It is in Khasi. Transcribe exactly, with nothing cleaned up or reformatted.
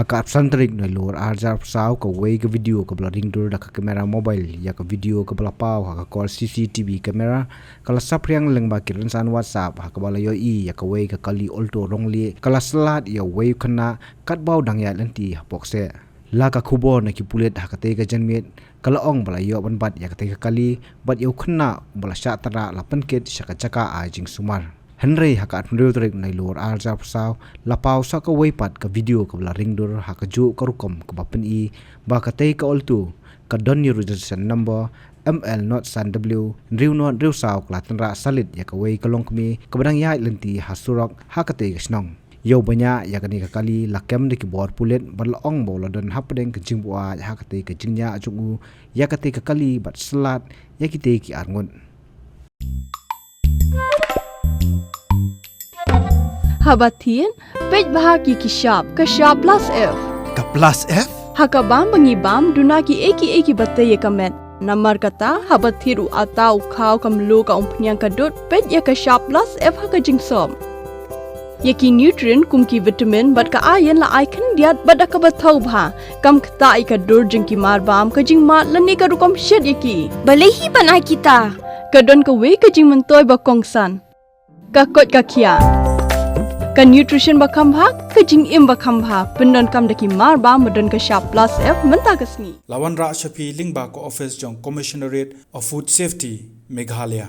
Ha ka arphew san tarik Nailur arhajar arphew saw, kawei ka video kaba la ring dur da ka kamera mobile ïa ka video kaba la paw ha ka kor C C T V camera ka la saphriang lyngba ki rynsan WhatsApp, ha kaba la ïohi ïa kawei ka kali Alto rong lieh ka la slad ïa uwei u khynnah katba u dang ïaid lynti hapoh kseh. La ka khubor na ki pulit ha katei ka janmiet ka la ong ba la ïoh ban bat ïa katei ka kali bad ïa u khynnah ba la shah tynrah la pynkit sha ka jaka ai jingsumar. Hynrei ha ka arphew hynriew tarik Nailur arhajar arphew saw, la paw sa kawei pat ka video kaba la ring dur ha kajuh ka rukom kaba pyni ba katei ka Alto ka don ïa u registration number M L not san W hynriew not hynriew saw ka la tynrah salit ïa kawei ka longkmie kaba dang ïaid lynti ha surok ha katei ka shnong. Ïa u ba ñiah ïa kane ka kali la kem da ki bor pulit bad la ong ba u la don hapdeng ka jingbuaid ha katei ka jingñiah jong u ïa katei ka kali bad slad ïa kitei ki arngut. Haba thied, peit bha ki ki shap, ka shap plus F. Ka plus F? Ha ka bam ba ngi bam, duna ki ei ki ei kiba tei ïa ka met. Namar kata, haba thied u atta, u khaw, ka mluh, ka umphniang, ka dud, peit ïa ka shap plus F ha ka jingsop. Ïa ki nutrient kum ki vitamin bad ka iron la ai khyndiat bad da kaba thaw bha. Kam ktah ïa ka dur jong ki mar bam, ka jingmad lane ka rukom shet ïa ki. Balei hi ban ai kita? Ka don kawei ka jingmyntoi ba kongsan. Ka koit ka khiah. Ka nutrition ba kham bha, ka jingim ba kham bha. Pyndonkam da ki mar bam ba don ka shap plus F mynta ka sngi. La wanrah sha phi lyngba ka office jong Commissionerate of Food Safety, Meghalaya.